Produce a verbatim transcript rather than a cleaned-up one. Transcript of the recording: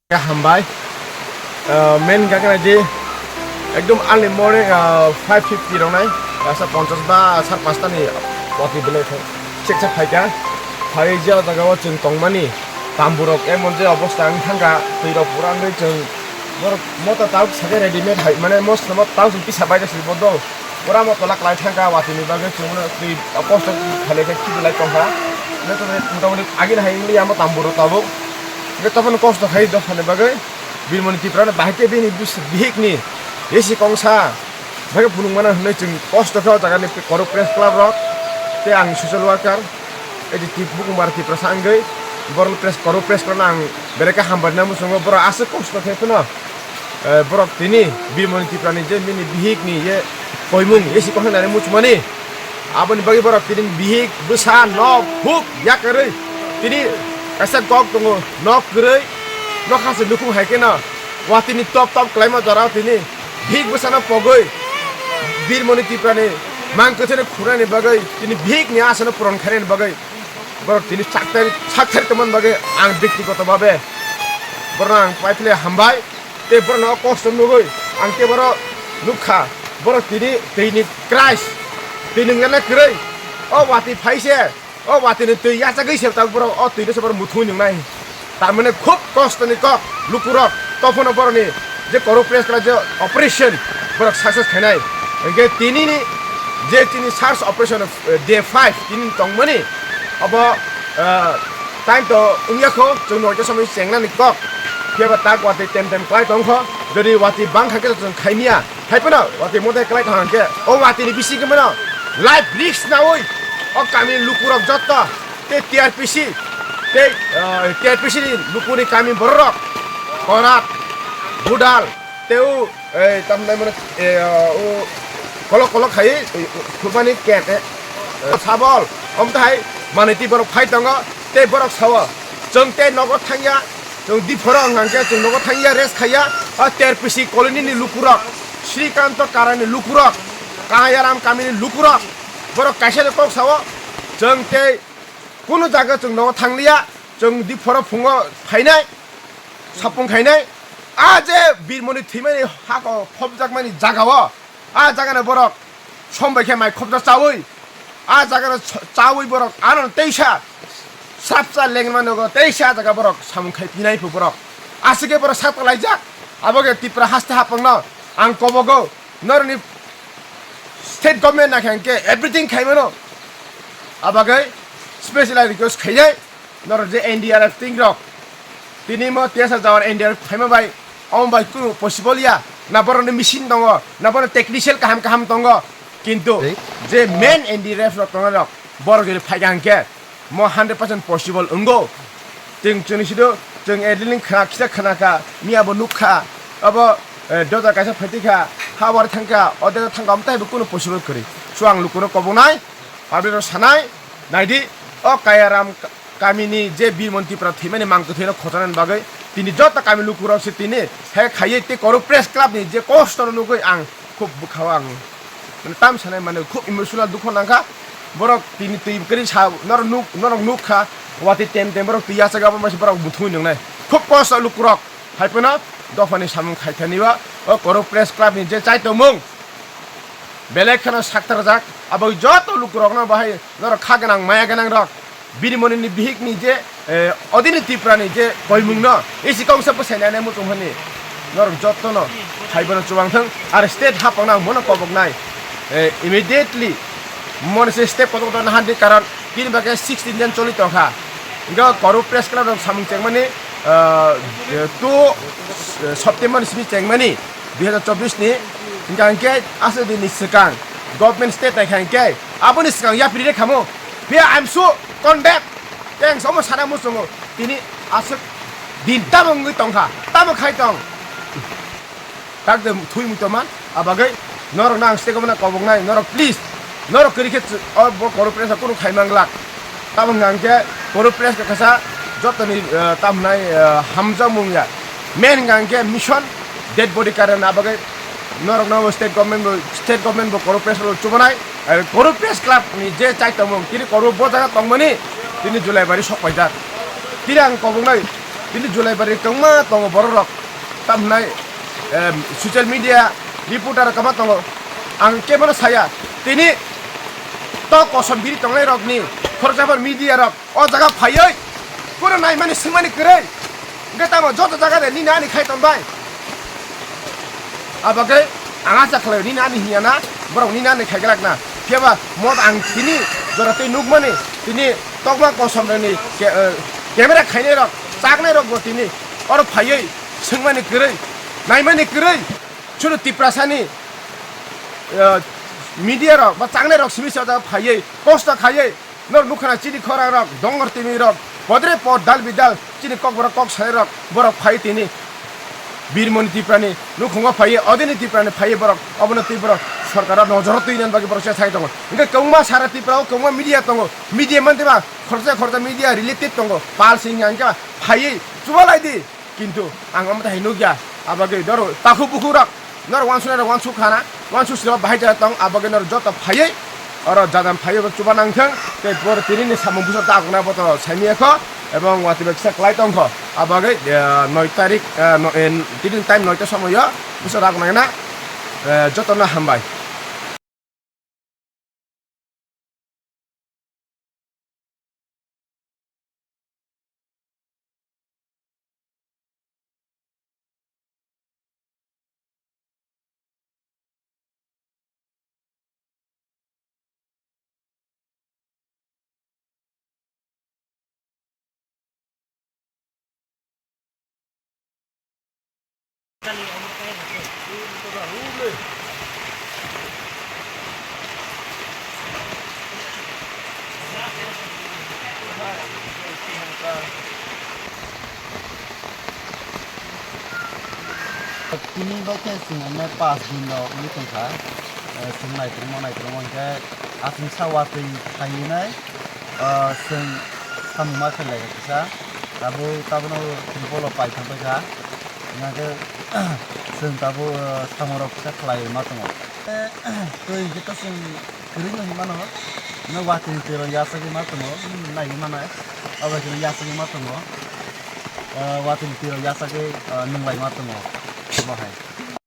Hambai. Ah, main hwnkha khe nai di, ekdom early morning, ah, five fifty rok nai, asa ponchas ba sar panchta ni watwi belai thang cheksa phaikha. Phai je o jaga o chwng tongmani tamburok emon je obostha wng thangkha, twi rok pura wngwi chwng borok mota tabuk sakhe readymade hai, mane mosla mota tabuk chwng tisa baida se bodol. Pura mo tola kwlai thangkha, watwi ni bagwi chwngno twi kosto khailai khe khibilai tongkha. Hwnkhe to motamoti agini hai wngya mo tamburok tabuk. Hwnkhe tophano kosto khai dophani bagwi Birmoni Tripura no bahai khe bini bus-, bihik ni A C kongsa bagwi phunuk mano hwnwi chwng kosto khe o jaga ni Korok Press Club rok tei ang social worker. Ei je Tip-, Bukumar Tiprasa wngwi borok press, Korok Press Club no ang belai khe hambai rwna muchungo, borok aswk kosto khe phano, eh, borok tini Birmoni Tiprani je bini bihikni je koimung A C kok nani muchungmani, aboni bagwi borok tini bihik bwsa nok huk yakarwi tini kaisa kok tongo, nok kwrwi, nokha se nukhung hai kheno watwini top top kwlaima jorao tini bihik bwsano pogwi Birmoni Tiprani mang kwthwino khunani bagwi tini bihikni asano puron khainani bagwi borok tini sakthari, sakthari tongmani bagwi ang bektigoto babe borokno ang paiphle hambai. Tei borokno o kosto nugwi ang tei borok nukha, borok tini twini Christ, twi nungna kwrwi. O watwi phai se, o watwini twi yachagwi se tabuk borok o twino se borok muthungwi nungnai. Tamani khub kostoni kok lukurok, tophano borokni je Korok Press Club je operation borok success khainai. Hwnkhe tinini je tini search operation, eh, day five tini tongmani, obo, eh, time to wngya kho, chwng noita somoi chengnani kok. Phiya ba tak watwi tem tem klai tong kho, jodi watwi bang kha khe chwng khaimya. Hai phano watwi motai klai tong khe, o watwini bisingo mano life risk naui o kami lukurok jotto tei T R P C tei, eh, T R P C ni lukuni kami bororok Korat, Budal, tei o, eh, tamni mano, eh, o kolok kolok khai, eh, khurmani ket, eh, eh, sabol, omtahai manui twi borok phai tongo, tei borok sao, chwng tei nogo thangya, chwng diphoro wng hangkhe chwng nogo thangya, rest khaiya, o T R P C colony ni lukurok, Srikanto Karani lukurok, Kahayaram kamini lukurok, borok kaisa kok sao, chwng tei kunu jaga chwng nogo thangliya, chwng diphoro phungo phainai, sapung khainai, a je Birmoni thwimani hako phobjakmani jagao, a jagano borok som bai khe mai khobja chaui, a jagano ch-, chaui borok ano teisa srapsa lengma nogo teisa a jaga borok samung khai pinai phu borok. Aswk khe borok sak laijak, abo khe Tripura haste hapangno ang kobogo, norokni state government nakhe hwnkhe everything khaimano. Abagwi special request khainai. Norok je N D R F team rok, tini mo T S R jawan N D R F phaima bai, omo bai kunu possible ya, na borokni machine tongo, na borokni technician kaham kaham tongo, kintu je main N D R F rok tongnai rok, borok jodi phai kha hwnkhe mo hundred percent possible wngo. Chwng chwngni sido chwng adrenaline khna kisa khna kha, miya bo nuk kha, abo, eh, doja kaisa phaiti kha, ha war thang kha, o doja thang kha, omo taibo kunu possible kwrwi. So ang lukurok kobonai, public rok sanai, naidi, o Kayaram kamini je Birmoni Tripura thwimani mang kwthwino khochanani bagwi tini joto kami lukurok se tini he khaiwi tei Korok Press Club ni je kosto no nugwi ang khub bwkhao ang mane tam sanai mane khub emotional dukho nangkha. Borok tini twi kwrwi sa norok nuk, norok nuk kha watwi tem tem borok twi yachak abo masa borok muthungwi nungnai khub kosto lukurok. Hai phano dophani samung khaithani o, o Korok Press Club ni je chaitomung belai kheno saktarjak, abo joto lukurokno bahai norok kha gwnang maya gwnang rok, Birmoni ni bihik ni je, eh, odini Tripura ni je koimung no isi kongsa bwsai nai nai muchung hani norok joto no hai bono chuwang thang, ar state hapang nang mono kobok nai, eh, immediately moni se step kotor kotor nahan di, karon bini bagwi sixteen jan choli tongkha. Hingke Korok Press Club rok samung chengmani, ah, two, eh, September simi chengmani dui hazar chobbish ni, hingke hingke aswk din ni swkang government state naikha hingke aboni swkang yapri rek khamu. Phiya I am so condemn. Thanks, omo sana muchungo tini aswk din tamo wngwi tongkha, tamo khai tong. Tak de thui mui tongma, abagwi norok nang sego mana kobok nai, norok please, norok kwrwi khe o bo Korok Press kunu khai manglak. Tamo hwnka hwnkhe Korok Press khe kasa jotoni, eh, tamo hwnai, eh, hamjakmung ya. Main hwnka hwnkhe mission, dead body karna bagwi norok no state government bo, state government bo Korok Press bo chubanai, eh, Korok Press Club ni je chai tongmung, tini Korok bo jaga tongmani, tini Julai bari sok paijak. Tini ang kobok nai, Bini Julaibari kwbangma tongo borok rok, tamhinai, em, social media reporter kwbangma tongo. Ang kebono saya, tini tok kosom biri tongnai rokni khoroksa media rok o jaga phaiwi kuro naimani swngmani kwrwi. Hwnkhe tamo joto jaga de nini ani khai tongbai. Abagwi ang acha khlaio nini ani hinya na, borok nini ani khaiglak na. Phiya ba mo ang tini jora twi nukmani, tini tokma kosom rokni ke-, eh, camera khainai rok, chaknai rok bo tini oro phaiwi swngmani kwrwi, naimani kwrwi, chwng Tiprasani, eh, media rok ba chaknai rok simi se o jaga phaiwi kosto khaiwi. Nor nukha na chini khorang rok, dongor timi rok, podre pod dal bidal, chini kok borok kok sai rok, borok phai tini. Birmoni Tiprani nukhungo phai, odini Tiprani phai borok, obono twi borok sorkaro nojoro twi nan bagwi borok se sai tongo. Hingke kwbangma sara Tripura o kwbangma media tongo, media man twiba khoroksa khoroksa media related tongo, pal sing yang khe phai chuba lai di. Kintu ang omo tai nukya, abagwi doro takhuk bukhuk rok, nor wansuknai rok wansuk khana, wansuk siro bahai jora tong, abagwi nor joto phaiwi, oro jadam phaiwi bo chuba nangthang, tei boro tini ni samung busa dagokna bo to saimiyakho, ebong watwi bai kisa kwlai tongkho, abagwi, eh, noi tarik, eh, no-, eh, tini time noita somoyo busa dagokna, eh, jotono hambai. Tini bai khe chwng ene pas din rok wngwi tongkha. Eh, chwng naitrokma naitrokma hwnkhe aswk sa watwi phaiwi nai, eh, chwng samung ma khlai kha kisa. Tabuk tabukno Tripura o pai thang paikha. Hwnkhe chwng tabuk, eh, samung rok kisa khlaiwi ma tongo. Eh, twi hwnkhe to chwng kwrwino hinmano, no watwi ni twi rok yachagwi ma tongo, hmm, naiwi manai, abo khe yachagwi ma tongo, ah, watwi ni twi rok yachagwi, ah, nwnglai ma tongo, omo hai.